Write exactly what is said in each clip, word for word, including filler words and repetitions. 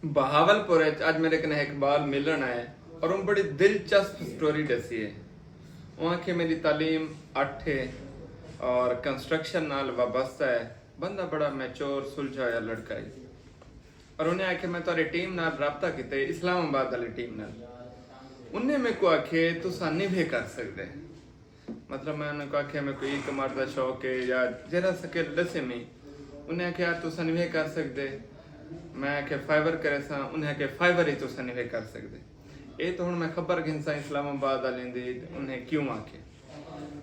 بہاول پور اچ اج میرے کنے ہک بال ملن آئے اور اوں بڑی دلچسپ سٹوری ڈسی ہے۔ اوں آکھے میری تعلیم اٹھ ہے اور کنسٹرکشن نال وابستہ ہے۔ بندہ بڑا میچور سلجھا ہویا لڑکا ہے۔ اور انہیں آکھے میں تہاڈی ٹیم نال رابطہ کیتے، اسلام آباد والی ٹیم نال۔ انہیں میکوں آکھے تساں نیوے کر سکدے۔ مطلب میں انہاں کوں آکھیا میکوں ای کمرس دا شوق ہے یا جیڑھا سکل ڈسے میں۔ انہیں آکھیا یار تساں نیوے کر سکدے۔ میں آکھیا فائبر کریساں۔ انہیں آکھیا فائبر ہی تساں نیوے کر سکدے۔ اے تاں ہن میں خبر گھنساں اسلام آباد آلیں دی انہیں کیوں آکھے۔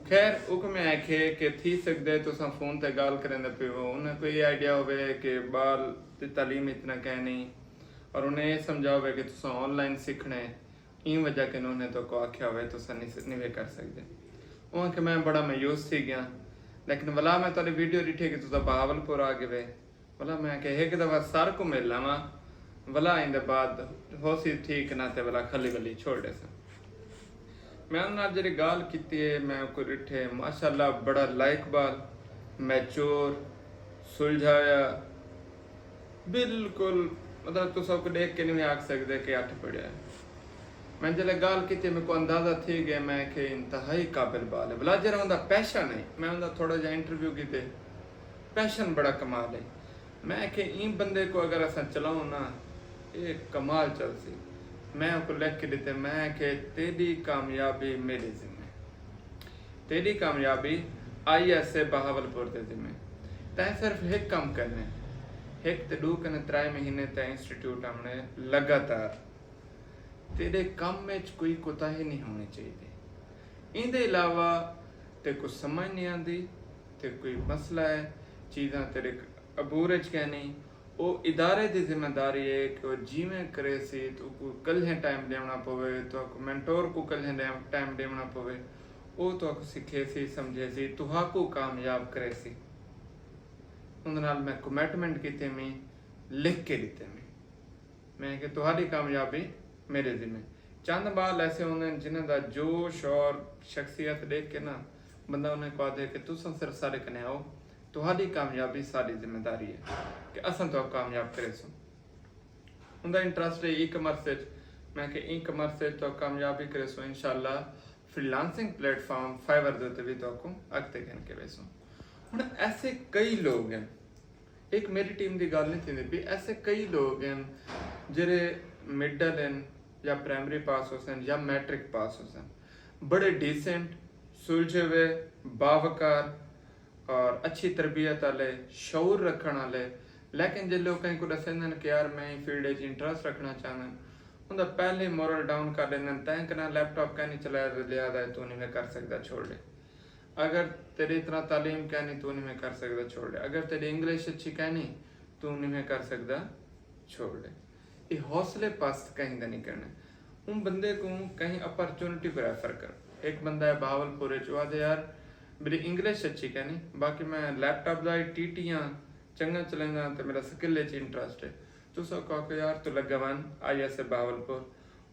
خیر اوکوں میں آکھے کہ تھی سکدے تساں فون تے گالھ کریندے پیو ہو، انہیں کوں اے آئیڈیا ہووے کہ بال دی تعلیم اتنا کائنی اور انہیں اے سمجھا ہووے کہ تساں آن لائن سکھنے۔ ایں وجہ کنوں انہیں تہاکوں آکھیا ہوئے تساں نی نوے کر سگدے۔ اوں آکھیا میں بڑا مایوس تھی گیاں، لیکن ولا میں تہاڈی ویڈیو ڈٹھی کہ تساں بہاول پور آ گئے۔ ولا میں آکھیا ہک دفعہ سر کوں مل آواں، ولا ایندے بعد ہوسی ٹھیک نہ تے ولا خلی ولی چھوڑ ڈیساں۔ میں انہاں نال جیڑھی گالھ کیتی ہے میں اوکوں ڈٹھے، ماشاءاللہ بڑا لائق بال، میچور، سلجھایا، بالکل مطلب تساں اوکوں ڈیکھ کے نی آکھ سگدے کہ اٹھ پڑھیا ہے۔ میں جلے گالھ کیتی میکوں اندازہ تھی گئے میں کہ انتہائی قابل بال ہے بلا جیرا اوندا پیشن ہے۔ میں اوندا تھوڑا جا انٹرویو کیتے، پیشن بڑا کمال ہے۔ میں کہ ایں بندے کو اگر اساں چلاؤں نا اے کمال چل سی۔ میں اوکوں لکھ کے ڈتے میں کہ تیڈی کامیابی میڈے ذمے، تیڈی کامیابی آئی ایس اے بہاول پور دے ذمے۔ تیں صرف ہک کم کرنے، ہک تے ڈو کنے ترائے مہینے تیں انسٹیٹیوٹ آونے لگاتار۔ تیڈے کم اچ کوئی کوتاہی نہیں ہونی چاہیدی۔ ایندے علاوہ تے کچھ سمجھ نہیں آندی تے کوئی مسئلہ ہے، چیزاں تیڈے عبور اچ کینی، او ادارے دی ذمہ داری ہے کہ او جیویں کریسی، تہاکوں کلھے ٹائم ڈیونا پوے، تہاکوں مینٹور کوں کلھے ٹائم ڈیونا پوے، او تہاکوں سکھیسی، سمجھیسی، تہاکوں کامیاب کریسی۔ اوندے نال میں کمٹمنٹ کیتے میں لکھ کے ڈتے میں۔ میں کہ تہاڈی کامیابی میڈے ذمے۔ چند بال ایسے ہوندے ہن جنہاں دا جوش اور شخصیت ڈیکھ کے نا بندہ انہاں کوں آدھے کہ تساں صرف ساڈے کنے آؤ، تہاڈی کامیابی ساڈی ذمہ داری ہے کہ اساں تہاکوں کامیاب کریسوں۔ اوندا انٹرسٹ ہے ای کامرس اچ۔ میں کہ ای کامرس اچ تہاکوں کامیاب وی کریسوں انشاءاللہ۔ فری لانسنگ پلیٹ فارم فائیور دے اتے وی تہاکوں اگتے گھن کے ویسوں۔ ہن ایسے کئی لوگ ہیں، ایک میری ٹیم دی گالھ نہیں تھیندی پی، ایسے کئی لوگ ہیں جڑے مڈل ہیں یا پرائمری پاس ہوسن یا میٹرک پاس ہوسن، بڑے ڈیسنٹ، سلجھے ہوئے، باوقار اور اچھی تربیت والے، شعور رکھن والے، لیکن جے لوگ کہیں کو ڈسیندن کہ یار میں فیلڈ وچ انٹرسٹ رکھنا چاہندن، اوندا پہلے مورل ڈاؤن کر ڈیندن، تیں کنا لیپ ٹاپ کہیں نہیں چلایا، لہذا تو نہیں میں کر سکدا، چھوڑ دے۔ اگر تیری اتنا تعلیم کہنی تو نہیں میں کر سکدا، چھوڑ دے۔ اگر تیری انگلش اچھی کہنی تو نہیں میں کر سکدا، چھوڑ دے۔ یہ حوصلے پست کہیں دا نہیں کرنا۔ ان بندے کو کہیں اپرچونٹی کو ریفر کر۔ ایک بندہ ہے بہاول پور چ، وہ آدھے یار میری انگلش اچھی کہنی، باقی میں لیپ ٹاپ دا ٹی ٹی ہاں، چنگا چلیندا تے میرا سکل اچ انٹرسٹ ہے۔ تساں کہو کہ یار تو لگا ون آئی ایس اے بہاول پور،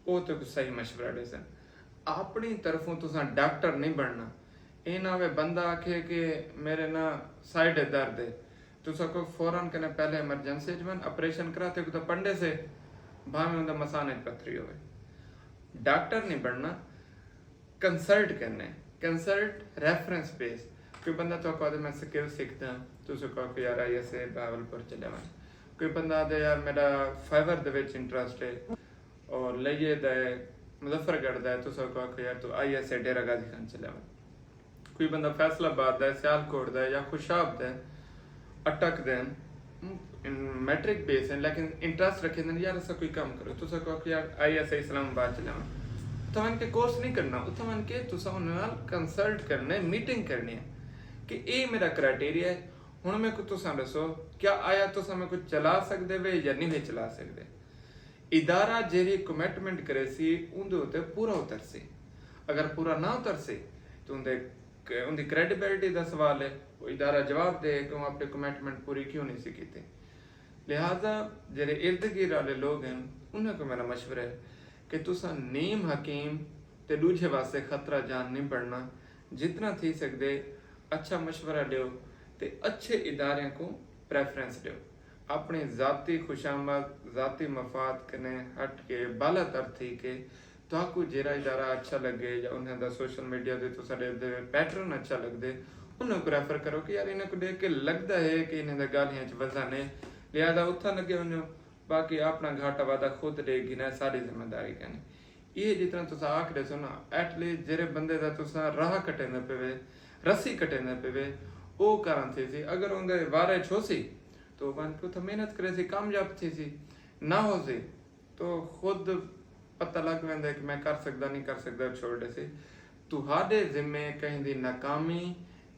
او تے کوئی صحیح مشورہ ڈیسن۔ اپنی طرفوں تساں ڈاکٹر نہیں بننا۔ اے نہ ہوے بندہ آکھے کہ میرے نہ سائیڈ درد ہے، تساں کو فوراً کنے پہلے ایمرجنسی اچ ون، آپریشن کرا تے کو تاں پنڈے سے، بھاویں اوندا مسان اچ پتھری ہوے۔ ڈاکٹر نہیں بننا، کنسلٹ کرنے، کنسلٹ ریفرنس بیس۔ کوئی بندہ تو کو میں سکل سیکھدا، تساں کو کہ یار آئی ایس اے بہاول پور چلے ون۔ کوئی بندہ آدھے یار میرا فائیور دے وچ انٹرسٹ ہے، اور لئیے دا ہے، مظفر گڑھ دا ہے، تساں کو آکھو یار تو آئی ایس اے ڈیرہ غازی خان چلے ون۔ کوئی بندہ فیصل آباد دا ہے، سیال کوٹ دا ہے یا خوشاب دا ہے، اٹک دے ہیں، میٹرک بیس ہیں لیکن انٹرسٹ رکھے دن یار اسا کوئی کام کرو، تساں کو آکھو یار آئی ایس اے اسلام آباد چلے ون۔ اتھاں ون کے کورس نہیں کرنا، اتھاں ون کے تساں انہاں نال کنسلٹ کرنے، میٹنگ کرنی ہے کہ اے میرا کرائٹیریا ہے۔ ہن میں کو تساں دسو، کیا آیا تساں میں کو چلا سکدے وے یا نہیں وے چلا سکدے؟ ادارہ جیڑھی کمٹمنٹ کریسی اوندے اتے پورا اترسی، اگر پورا نہ اترسی تو اوندے اوندی کریڈیبلٹی دا سوال ہے۔ وہ ادارہ جواب دے کہ وہ اپنی کمٹمنٹ پوری کیوں نہیں سی کیتی۔ لہذا جیڑھے ارد گرد والے لوگ ہیں انہاں کو میرا مشورہ ہے کہ تساں نیم حکیم تے ڈوجھے واسطے خطرہ جان نہیں بننا، جتنا تھی سکدے اچھا مشورہ ڈیو تے اچھے ادارے کو پریفرنس ڈیو۔ اپݨی ذاتی خوشامد، ذاتی مفاد کنیں ہٹ کے بالاتر تھی کے تہاکوں جیرھا ادارہ اچھا لڳے یا انہاں دا سوشل میڈیا تے تساں ݙیہدے پیٹرن اچھا لڳدے، انہاں کوں ریفر کرو کہ یار انہاں کوں ݙیکھ کے لڳدا ہے کہ انہاں دے ڳالھیں اچ وزن ہے، لہذا اتھاں لڳے ونڄو۔ باقی اپݨا گھاٹا وادھا خود ݙیکھ گھنیں، ساݙی ذمہ داری کائنی۔ ایہ جتنا تساں آکھ ݙیسو نا، ایٹ لیسٹ جیرھے بندے دا تساں راہ کٹیندے پئے وے، رسی کٹیندے پئے وے، او کراں تھیسی۔ اگر اوندے وارے اچ ہوسی تو ونڄ کے اتھاں محنت کریسی، کامیاب تھیسی۔ نہ ہوسی تو خود پتہ لڳ ویندے کہ میں کر سڳدا، نہیں کر سڳدا، چھوڑ ݙیسی۔ تہاݙے ذمے کہیں دی ناکامی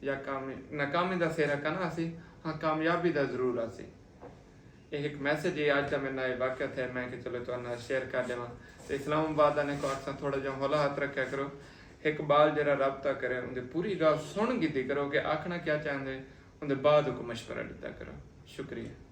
یا کامی ناکامی دا سہرا کنا آسی، ہاں کامیابی دا ضرور آسی۔ اے ہک میسج ہے، اڄ دا میرے نال واقعہ تھیا، میں کہ چلو تہاݙے نال شیئر کر ݙیواں۔ تے اسلام آباد آلیں کوں آکھساں تھوڑا جیہاں ہولا ہتھ رکھیا کرو، ہک ٻال جیرھا رابطہ کرے اوندی پوری ڳالھ سݨ گھدی کرو کہ آکھݨا کیا چاہندے، اوندے بعد اوکوں مشورہ ݙتا کرو۔ شکریہ۔